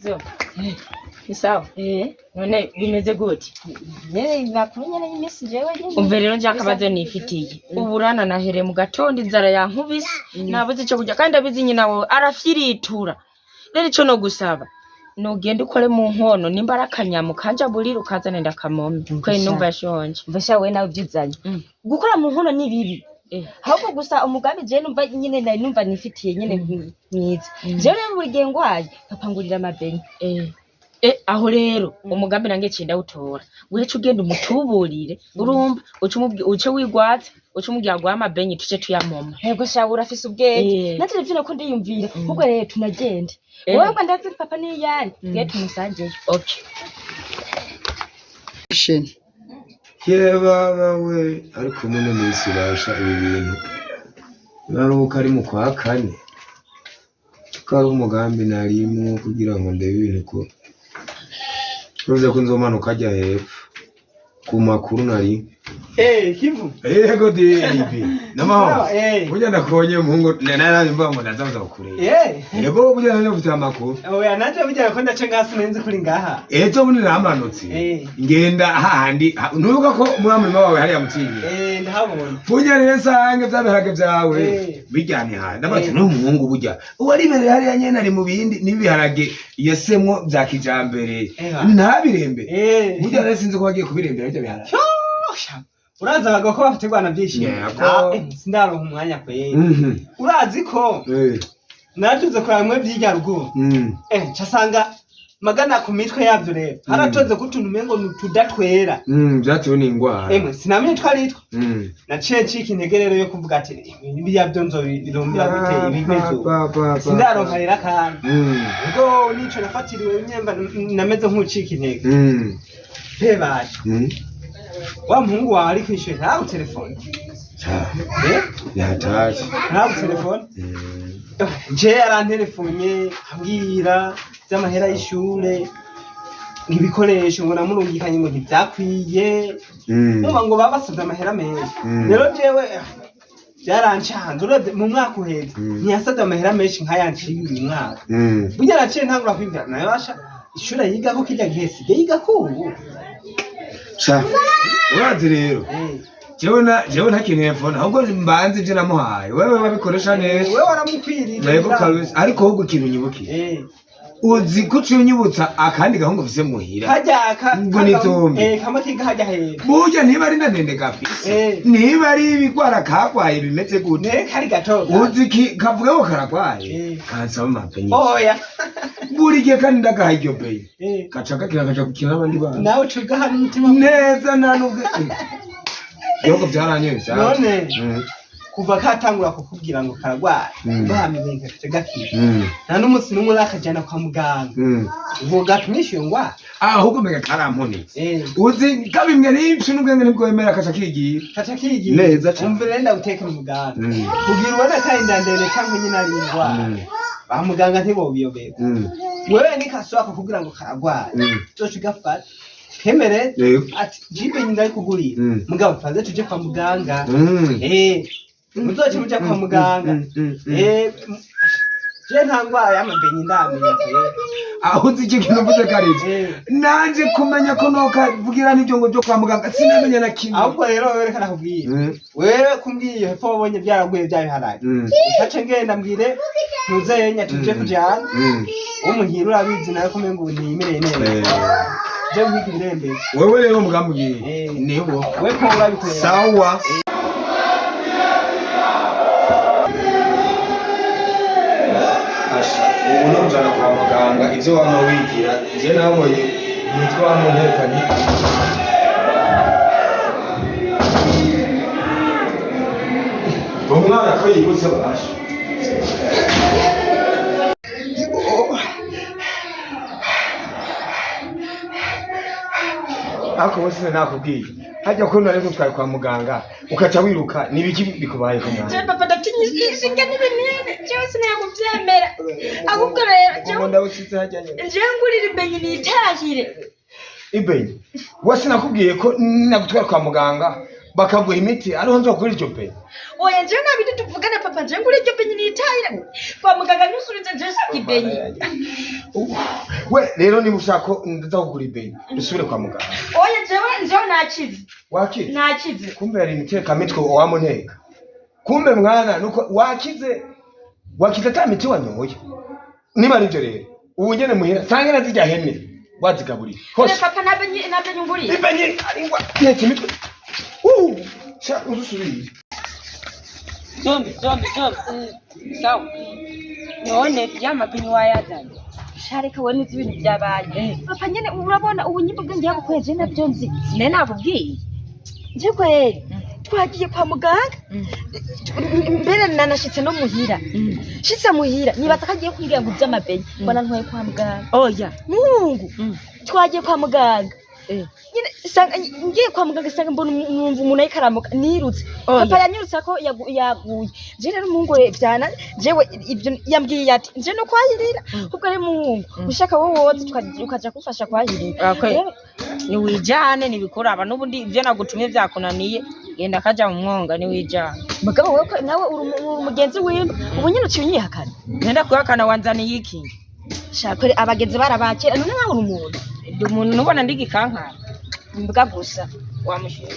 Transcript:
Zo. Ni sawa. Eh, None bimeze gute? Nyene makuru nyene y'iminsi jewe nyene. Umve rero nje akabazo nifitiye. Uburana nahere mu gatondo inzara yankubise. Nabuze ico kurya kandi abizi nyina wawe arafyiritura. Rero ico no gusaba. Nugenda ukore mu nkono nimba ari akanyama kanja burira ukazane ndakamome. Kweri numva yashonje. Umva sha wewe nawe uvyizanye. Gukora mu nkono ni bibi. Ahubwo gusa umugambi jewe numva nyene nari numva nifitiye nyene mwiza. Jewe rero buri gihe ngwaye papa ngurira amabenye. Aho rero umugambi nange ciye ndawutora. Weca ugenda umutuburire, urumva uce uce wigwaza, uce umubwira aguhe amabenye tuce tuyamoma. Yego sha urafise ubwenge. Nanje nivyo nako ndiyumvira. Ahubwo rero tunagende. Wewe ngo ndazi papa niyari, twe tumusangeyo. Okay. Sheni. Ye baba we, ariko muno minsi basha ibi bintu naruka ari mu kwa kane ko ari umugambi narimwo kugira ngo ndebe ibintu ko uruze ko nzomanuka ajya hepfo ku makuru nari. Eh, Kivu. Yego DIP namahoro. Eh. Burya ndakubonye muhungu naraye mvuga ngo ndazaza kukureba. Eh. Yego burya nari mfite amakuru. Oya nanje burya ko ndace ngaha sinenze kuri ngaha. Ejo bundi namanutse ngenda hahandi ntubuka ko muri wa murima wawe hariya mutsingi. Eh, ndahabona. Burya rero nsange vya biharage vyawe biryamye hasi ndavuga ati n'umuhungu burya uwaribereye hariya nyene ari mu bindi n'ibiharage yasemwo vya kijambere Eba. ntabirembe. Eh. Burya rero sinzi ko bagiye kubirembera ivyo biharage. Shosha. Urazi abagabo ko bafite rwana byinshi. Yego. Ah, sindaronka umwanya kweri. Urazi ko natuze kuraba bimwe vy'irya ruguru. Eh, ncasanga magana ku mitwe yavyo rero. Haratonze ko utuntu umengo ni utudatwera. Vyatewe n'ingwara. Emwe sinamenye twari twe. Naciye ncika intege rero yo kuvuga ati biriya byo nzobirumbira gute ibimeze ubu. Sindaronka rero akanya. Ubwo nico nafatiriwe nyemba nameze nk'ucika intege. Pebasha. Wa muhungu wawe ari kwishyura ntawe telefone. Eh? Yataje. Ntawe telefone. Je yaranterefonye ambwira by'amahera y'ishure ibikoresho ngo namurungikanye ngo ntibyakwiye. Numva ngo babasabye amahera menshi. Rero jewe byarancanze uravye mu mwaka uheze ntiyasabye amahera menshi nk'ayanciye uyu mwaka. Burya naciye ntangura kwiyumvira nayo basha ishure yigako kirya gihe siryo yigako ubu. Sha urazi rero jewe na jewe nta kintu telefone ahubwo mbanze ivyo namuhaye wewe wabikoresha neza. Wewe waramukwiriye. Yego kabisa, ariko ahubwo ikintu nyibukiye uzi ko uciye unyibutsa akandi gahungu mfise muhira Hajya ka ngo ni zombi. Eh, kamwe kiga hajya hepfo. Burya niba ari na ndende gafise niba ari ibigwara kagwaye bimeze gute. Ne kari gato. Uzi ki kavuga ngo karagwaye kansaba amapenyi Oya. Buri gihe kandi ndagaha iryo peyi kaca gakina kaja gukina n'abandi bana. Nawe ucuga hano umutima neza nta nubwo ibihugu byaranyoye vyara. None kuva katangura kukubwira ngo karagwaye bamenye kaca gakira nta n'umunsi n'umwe urakajana kwa muganga ngo gapimishe iyo ngwara. Ahubwo mbega karampunitse uzi kabimwe n'ibyo n'ubwenge ntibwemera kaca kigira kaca kigira neza cane. Umva rero ndaguteka muganga kugira ubone ko ari indandende cyangwa nyine ari indwara ba muganga ntibobiyobera. Wewe nikasubira kukubwira ngo karagwaye uzoca ugafata kemere ati jipe nyina ari kugurira mugabo tubanze tuje kwa muganga. Eh, muzoce muja kwa muganga. Eh, je nta ngwara y'amabenyi ndamenya kweri. Aho uzi icyo kintu mvuze karivyo nanje kumenya ko nokavugira n'ibyo ngo byo kwa muganga sinamenya na kimwe. Ahubwo rero wewe reka nakubwira wewe kumbwiye iyo hepfo wabonye byaraguye byabiharaye kace ngenda mbwire ntuzenya tuje kujana umuhira urabizi nawe ko umengo ubu ntiyimereye neza tuje guhiga ibirembere. Wewe rero mugambwiye niwo we ko urabikorera. Sawa. Asha, ubu no kujana kwa muganga ivyo wama wigira je nabonye umutwe wamuntekanye. Uwo mwana ko yibutse basha. Ariko bose nakubwiye hajya ko nari gutwaye kwa muganga ukaca wiruka nibiki bikubayeho mwana? Je papa ndatinya inshinge n'ibinini jewe sinakuvyemera. Ahubwo rero jewe ndawusize hajya nyene. Jewe ngurira ibenyi nitahire. Ibenyi we sinakubwiye ko nagutwara kwa muganga bakaguha imiti ariho nzokura iryo benyi? Oya jewe nta bindi tuvugana papa, jewe ngurira iryo benyi nitahire. Kwa muganga ntusubize jewe shaka ibenyi. We rero niba ushaka ko ndaza kugura ibenye, dusubire kwa muganga. Oya, jewe nakize. Wakize? Nakize. Kumbe yari imitekamutwe wamunteka. Kumbe mwana nuko wakize, wakize ata miti wanyoye. Niba ari byo rero, ubu nyene muhira sange na zirya hene wazigaburiye None hose. papa ntabe nyunguriye. Ibenye aringwa nteka imitwe. Sha uzusubire. Zombi zombi zombi, sawa. None ya mapinyi wayazanye? Shareka, we nuzi ibintu byabaye. Papa nyene urabona ubu nyimba ubwenge yagukuye, je nabyo nzi. Sine nakubwiye. Nje kweri twagiye kwa muganga, mbere nanashitse no muhira. Shitse muhira nibaza ko agiye kumbwira ngo iby'amabenye, mbona ntwaye kwa muganga. Oya. Muhungu, twagiye kwa muganga nyine ngiye kwa muganga sanga mbona numva umuntu ariko aramuka nirutse. Oya. Papa yanyirutse ko yaguye. Je rero umuhungu we vyana jewe ibyo yambwiye ati nje no kwahirira ubwo ari muhungu ushaka wowe woza ukaja kumfasha kwahirira. Akwe niwijane, nibikuraba n'ubundi ivyo nagutumye vyakunaniye, genda kaja mu mwonga, niwijane. Mugabo wewe ko nawe uri umugenzi wimba, ubu nyine uciye unyihakana. Ngenda kuhakana wanzaniye iki? Shaka abagenzi barabakera, none nawe uri umuntu. Ndi umuntu, nubona ndigikankara. Imbwa gusa. Wamushinga.